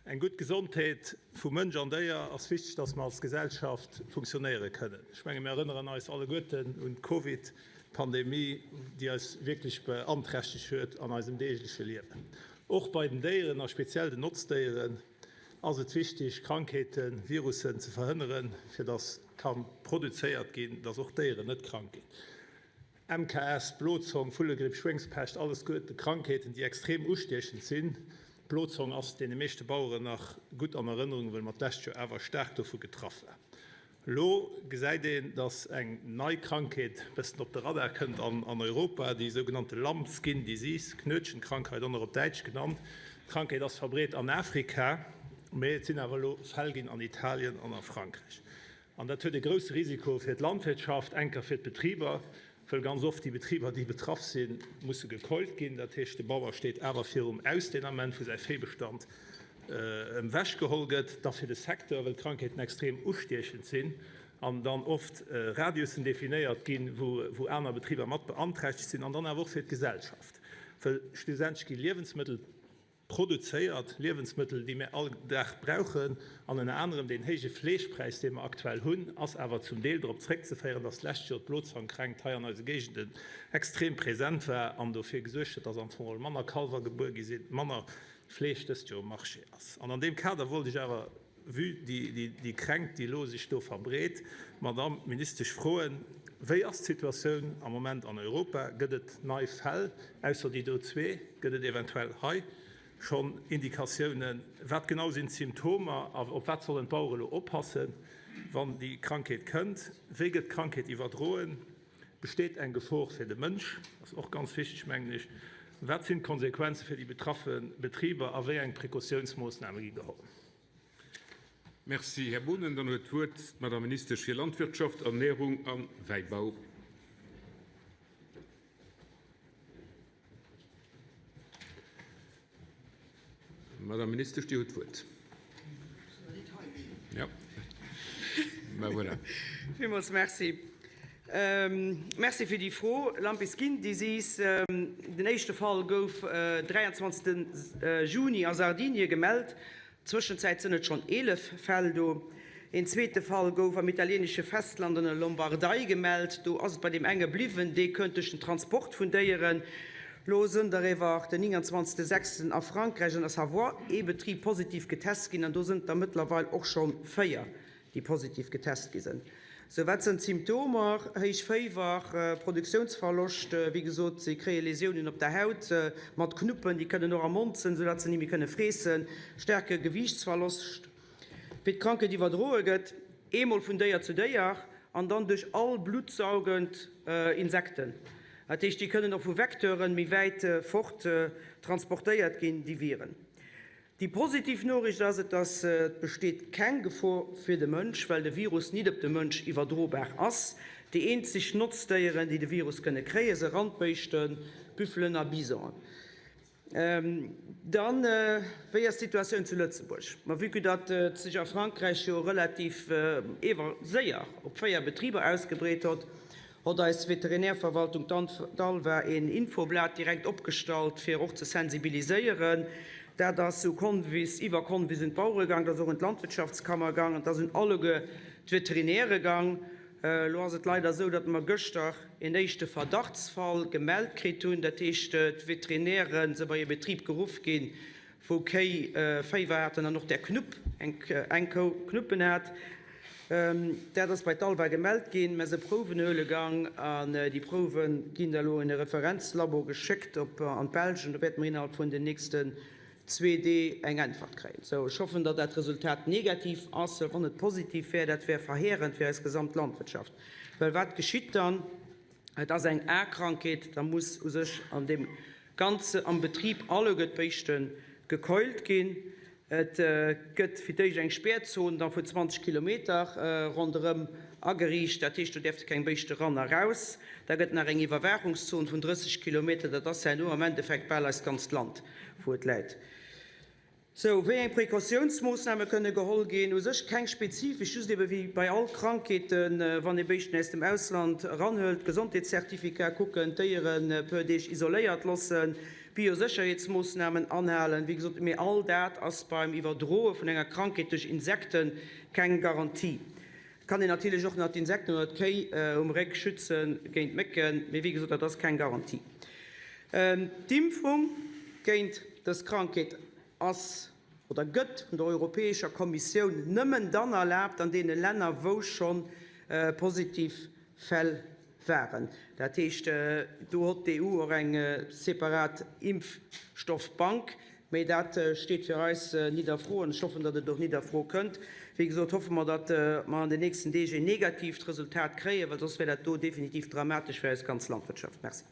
Eng gutt Gesondheet vu Mënsch an Déier ass wichteg, dass mer als Gesellschaft funktionéiere kënnen. Ech menge mir erënneren eis alleguerten un d'Covid-Pandemie, déi eis wierklech beanträchtegt huet an eisem deegleche Liewen. Och bei den Déieren a speziell den Notzdéieren ass et wichteg, Krankheeten, Virussen ze verhënneren, fir dass ka produzéiert ginn, dass och d'Déieren net krank ginn. MKS, Blozong, Vullegripp, Schwéngspescht, alles guet Krankheeten, déi extrem ustiechend sinn. D'Blozong ass deene meeschte Baueren nach gutt an Erënnerung, wëll mer d'lescht Joer awer staark dovu getraff war. Elo gesäit een, datt eng nei Krankheet e bëssen op de Radar kënnt an Europa, déi sougenannte Lamb Skin Disease, Knötchenkrankheit och nach op Däitsch genannt. D'Krankheet ass verbreet an Afrika, mee et sinn awer elo Fäll ginn an Italien an a Frankräich. An dat huet e grousse Risiko fir d'Landwirtschaft, enker fir d'Betriber, wëll ganz oft déi Betriber, déi betraff sinn, musse gekeult ginn. Dat heescht, de Bauer steet awer virum Aus deen Ament, wou säi Véibestand em wechgeholl gëtt. Da fir de Secteur, wëll d'Krankheeten extrem ustiechend sinn an dann oft Radiussen definéiert ginn, wou aner Betriber mat beanträchtegt sinn. An dann awer och fir d'Gesellschaft, wëll schlussendlech gi Liewensmëttel Produzéiert Liewensmëttel, déi mir all Dag brauchen, an ënner anerem deen héije Fleeschpräis, dee mer aktuell hunn, ass awer zum Deel drop zréckzeféieren, dass d'lescht Joer d'Blozangkränkt hei an eise Géigenden extrem present war an dofir gesuergt huet, dass am Fong geholl manner Kalwer gebuer gi sinn, manner Fleesch dëst Joer um Marché ass. An an deem Kader wollt ech awer, vue déi Kränkt, déi elo sech do verbreet, d'Madamm Ministesch froen, Wéi ass d'Situatioun am Moment an Europa? Gëtt et nei Fäll, ausser déi do zwee? Gëtt et eventuell hei schonn Indikatiounen? Wat genau sinn d'Symptomer a op wat sollen d'Bauere elo oppassen, wann déi Krankheet kënnt? Wéi gëtt d'Krankheet iwwerdroen? Besteet eng Gefor fir de Mënsch? Dat ass och ganz wichteg, mengen ech. Wat sinn d'Konsequenze fir déi betraffe Betriber a wéi eng Precautiounsmoossname gi geholl? Merci, Här Boonen. Dann huet d'Wuert d'Madame Ministesch fir Landwirtschaft, Ernährung a Wäibau. Madame Ministesch, Dir hutt d'Wuert. Ja, ben voilà. Villmools merci. Merci fir déi Fro. Lumpy Skin Disease, den éischte Fall gouf 23 Juni a Sardinie gemellt. Zwëschenzäit sënn et schonn 11 Fäll do. Een zweete Fall gouf am italieenesche Festland an der Lombardei gemellt. Do ass et bei deem enge bliwwen, dee kënnt duerch den Transport vun Déieren. Lo sënn der ewer den 29 sechsten a Frankräich an der Savoie ee Betrib positiv getest ginn an do sënn et der mëttlerweil och schonn 4. déi positiv getest gi sënn. Sou, wat sënn d'Symptomer? Héich Féiwer, Produktiounsverloscht, wéi gesot, si kréie Läsiounen op der Haut mat Knuppen, déi kënnen och am Mond sënn, soudatt se ni méi kënne freessen, staarke Gewiichtsverloscht. Wéi d'Krankheet iwwerdroe gëtt, eemol vun Déier zu Déier an dann duerch all bluttsaugend Insekten. Dat heescht, déi kënnen och vu Vecteuren méi wäit fort transportéiert ginn, déi Viren. Déi positiv Noriicht ass, et ass et besteet keng Gefor fir de Mënsch, well de Virus nit op de Mënsch iwwerdrobar ass. Déi eenzeg Notzdéieren, déi de Virus kënne kréien, se Randbéischten, Büffelen a Bisonen. Dann, wéi ass d'Situatioun zu Lëtzebuerg? Ma vue que datt et sech a Frankräich jo relativ ewer séier op 4 Betriber ausgebreet hott, Hott eis Veterinärverwaltung d'Alva een Infoblat direkt opgestallt fir och ze sensibiliséieren. Dat ass u Convis, iwwer Convis un d'Bauere gang, dat ass och un d'Landwirtschaftskammer gang an dat ass un alleguer d'Veterinäre gang. Elo ass et leider esou, datt mer gëschter een éischte Verdachtsfall gemellt kritt hunn. Dat heescht, d'Veterinäre se bei e Betrib geruff ginn, wou Kéi Féiwer haten an och där Knupp, eng Kou Knuppen hat. Dat ass bei d'Alva gemellt ginn, mä se Prouwen huele gang an déi Prouwe ginn da lo en e Referenzlabo geschéckt op an d'Belsch an do wäerte mer innerhalb vun den nächsten zwee Dee eng Äntwert kréien. Sou, ech hoffen, datt dat Resultat negativ ass, well wann et positiv wär, dat wär verheerend fir eis gesamt Landwirtschaft. Well wat geschitt dann? Et ass eng A-Krankheet, da muss u sech an deem Ganze am Betrib alleguer d'Béischte gekeult ginn. Et gëtt fir d'éischt eng Spärzon da vu 20 Kilometer ronderëm ageriicht, dat heescht do däerfte keng Béischte ran a raus. Da gëtt nach eng Iwwerwaachungszon vun 30 Kilometer, dat ass herno am Endeffekt bal eist ganzt Land, wou et läit. Sou, wéi eng Precautiounsmoossname kënne geholl ginn? U sech keng spezifesch, just ebe wéi bei all Krankheeten, wann ee Béischten aus dem Ausland eranhëlt, Gesondheetszertificat kucken, d'Déieren e puer Deeg isoléiert loossen. Biosécherheetsmoossnamen anhalen, wéi gesot, mee all dat ass beim Iwwerdroe vun enger Krankheet duerch Insekte keng Garantie. Et kann een natierlech och nach d'Insekten oder d'Kéi um Réck schütze géint Mécken, mee wéi gesot, dat ass keng Garantie. D'Impfung géint dës Krankheet ass oder gëtt vun der Europäescher Kommissioun nëmmen dann erlaabt an deene Länner, wou scho positiv Fäll waren. Dat heescht, do hott d'EU och eng separat Impfstoffbank. Mee dat steet fir eis nit a Fro an ech hoffen, datt et och nit a Fro kënnt. Wéi gesot hoffe mer, datt mer an den nächsten Deeg een negatiivt Resultat kréien, well soss wär dat do definitiv dramatesch fir eis ganz Landwirtschaft. Merci.